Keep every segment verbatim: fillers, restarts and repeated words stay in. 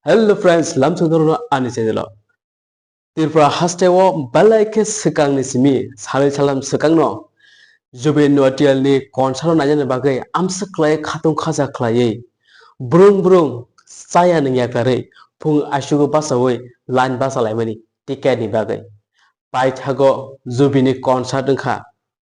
Hello friends, lamsong dorno ani channel o. Tripura haste o belai khe swkang ni simi salai salam swkang no Zubeen Nautiyal ni concert o nainani bagwi amswk khlai khatung khaja khlaiwi brung brung chaya nung yaklarwi phung aisugo bachawi line bachalaimani ticket ni bagwi. Paithago Zubeen ni concert wngkha.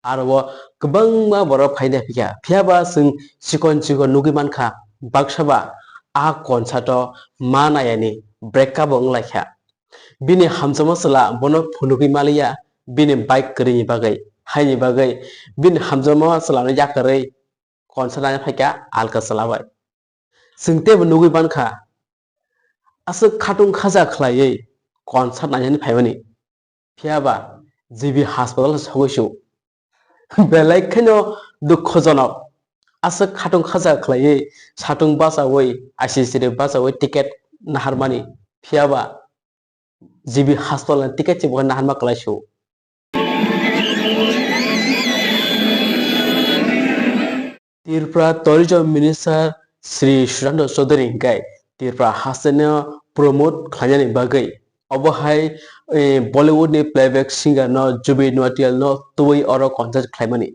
Aro o kwbangma borok phaina phikha. Phiya ba chwng chikon chikon nugwi mankha, baksa ba a concert o ma nayani breakup bo wnglaikha. Bini hamjakma chwla bono phunugwi maliya, bini bike kwrwini bagwi, haini bagwi bini hamjakma chwlano yakarwi concert naina phaikha alka chwla bai. Chwng teibo nugwi mankha, aswk khatung khaja khlaiwi concert nainani phaimani. Phiya ba G B hospital sogwi su. Belai kheno dukhojonok. Aswk khatung khaja khlaiwi satung bachawi, I C C ni bachawi ticket naharmani. Phiya ba G B hospital ni ticket se bo naharma kwlai su. Tripura Tourism Minister Shri Sudhanshu Chowdhury hingkai Tripura hasteno promote khlainani bagwi obo hai, eh, Bollywood ni playback singer no Zubeen Nautiyal no tubui oro concert khlaimani.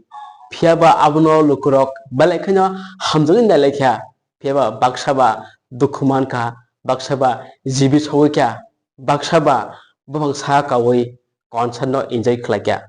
Phiya ba abono lukurok belai kheno hamjagwi nailaikha. Phiya ba baksa ba dukhu mankha, baksa ba G B sogwi kha, baksa ba buphang sa kaui concert no enjoy khlaikha.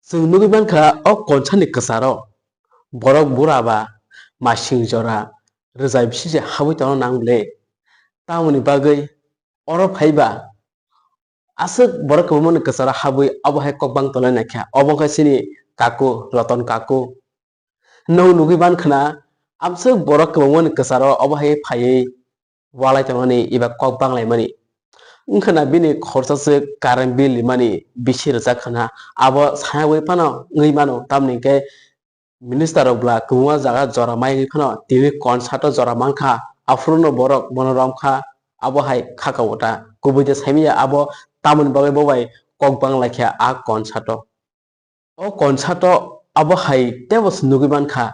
Chwng nugwi mankha o concert ni kwcharo borok bura ba masing jora rwjai bisi se habwi tongna nang le. Tamoni bagwi oro phaiba aswk borok kwbangma ni kwcharo habwi obo hai kok bang tolai naikha, obo wngkha chini kaku Ratan kaku. Nwng nugwi mankha na, amswk borok kwbangma ni kwcharo obo hai phaiwi walai tongmani eba kok banglaimani. Wngkha na bini khorsa se current bill rimani bisi rwjak khana, abo sayagwi phano wngwi mano, tamni hwnkhe minister rok bwla kwbangma jaga jora mai wngwi phano tini concert o jora mankha, aphuru no borok bono romkha, abo hai khaka ota kubui de saimanya abo tamoni bagwi bo bai kok banglaikha a concert o. O concert o abo hai teibo se nugwi mankha,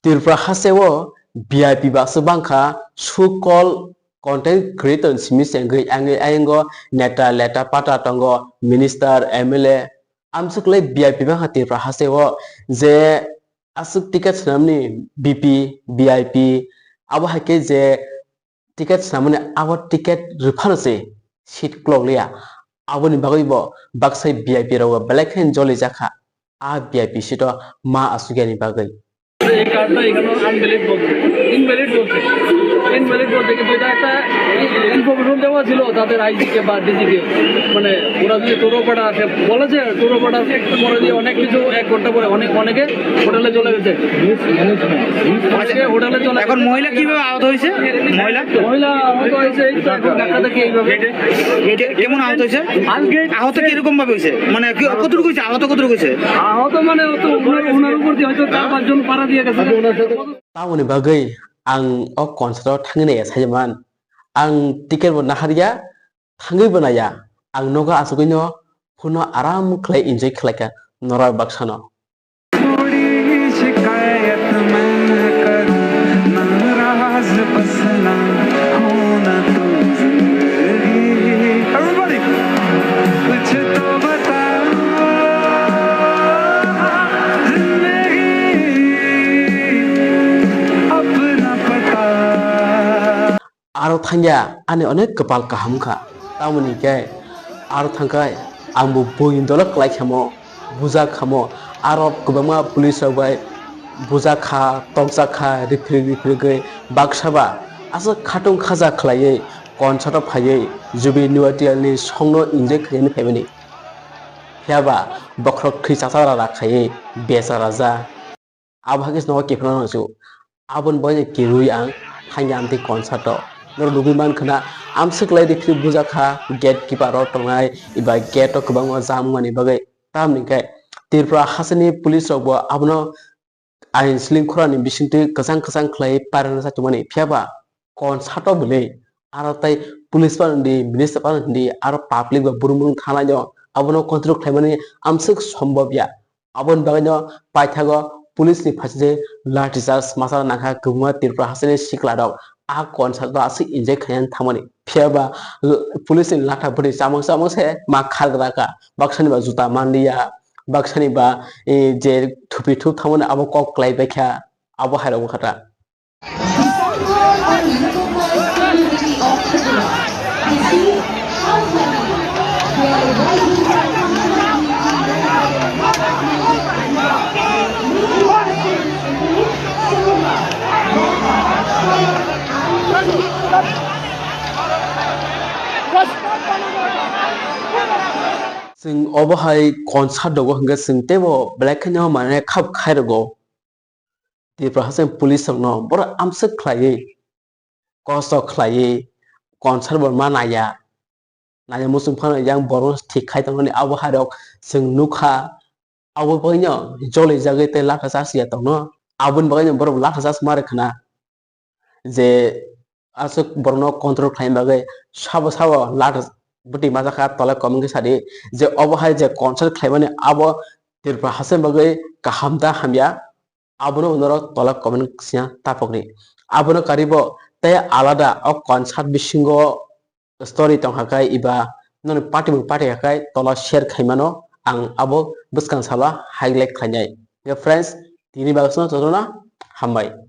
Tripura haste o V I P baksa bangkha, so called content creator simi se wngwi, ang-, ayang o neta leta pata tongo, minister, M L A, amswk le V I P bangkha Tripura haste o, je aswk ticket swnamni V P, V I P, abo hai khe je ticket swnamani abo ticket rwphano se seat kwlok liya. Aboni bagwi bo baksa V I P rok belai khe joli jakha. A V I P seat o ma asugya ni bagwi. এই কার্ডটা এখানে আনভ্যালিড বলছে, ইনভ্যালিড বলছে, ইনভ্যালিড বলছে, কিন্তু এটা একটা ইনফরমেশন দেওয়া ছিল তাদের আইজিকে বা ডিজিকে, মানে ওরা যদি টোটোপাড়া আসে, বলেছে টোটোপাড়া পরে দিয়ে অনেক কিছু, এক ঘন্টা পরে অনেক, অনেকে হোটেলে চলে গেছে। আজকে হোটেলে চলে এখন মহিলা কিভাবে আহত হয়েছে? মহিলা? মহিলা আহত হয়েছে এই তো এখন ধাক্কা ধাক্কি এইভাবে। কে-, কেমন আহত হয়েছে? আজকে আহত কিরকম ভাবে হয়েছে? মানে কি, কতটুকু হয়েছে? আহত কতটুকু হয়েছে? আহত মানে ও তো ওনার, ওনার উপর দিয়ে হয়তো চার পাঁচজন পাড়া দিয়ে গেছে। Tamoni bagwi ang o concert o thangwi naiya saiman. Ang ticket bo naharya, thangwi bo naiya. Ang nogo achugwi no phuno aram khlai enjoy khlaikha norok baksano. थोड़ी शिकायत मैं करूं, नाराज बस ना होना तू जिंदगी। Everybody, कुछ तो बता, जिंदगी, अपना पता। Aro thangya ani onek kwpal kaham wngkha. Tamoni hwnkhe aro thangkhe ang bo buini dolo kwlai khamo, bujak khamo, aro kwbangma police rok bai Bujakha, tokjakha, riphirik riphirik wi baksa ba aswk khatung khaja khlaiwi concert o phaiwi Zubeen Nautiyal ni song no enjoy khainani phaimani. Phiya ba bokhorok thwi chachara rak khaiwi besa raja. Abo hai khe nogo kiphilna nangsu. Aboni bagwi kirwi ang thangya amtwi concert o. Norok nugwi mankha na, amswk lai riphirik bujakha gate keeper rok tongnai, eba gate o kwbangma jam wngmani bagwi. Tamni khe Tripura hasteni police rok bo abono ain sling khorani bisingtwi kwchang kwchang khlai parana sa tongmani. Phiya ba concert o bwlwi aro tai police phano hindi, minister phano hindi, aro public ba burum burum thanglai no, abono control khlaimani amswk sombobya. Aboni bagwino paithago police ni phaisingtwi lathi charge masa nangkha kwbangma Tripura hasteni sikla rok. A concert o aswk enjoy khainani thangmani. Phiya ba l-, police ni latha bwtwi chamang chamang se ma khargra kha. Baksani ba juta manliya, baksani ba, eh, je thupi thup thangmani abo kok klai baikha, abo hai rok wngkha ta. Chwng obo hai concert rogo hwnkhe chwng teibo belai kheno mane khap khai rogo. Tripura hasteni police rokno borok amswk khlaiwi, kosto khlaiwi, concert bo ma naiya, naiya muchung phano yang borokno thik khai tongmani abo hai rok chwng nukha, abo bagwino jolijagwi tei latha chasiya tongno, aboni bagwino borok latha chas ma rwkha na. Je aswk borokno control khlaina bagwi sabo sabo lat bwtwi majakha tole comment khe sadi je obo hai je concert khlaimani abo Tripura hasteni bagwi kaham da hamya abono norok tole comment sina tapokni abono karibo tei alada o concert bisingo story tongkha khe eba noni party bo party kha khe tole share khaimano ang abo bwskang salo highlight khlainai. Friends, tini bagwi jotono hambai.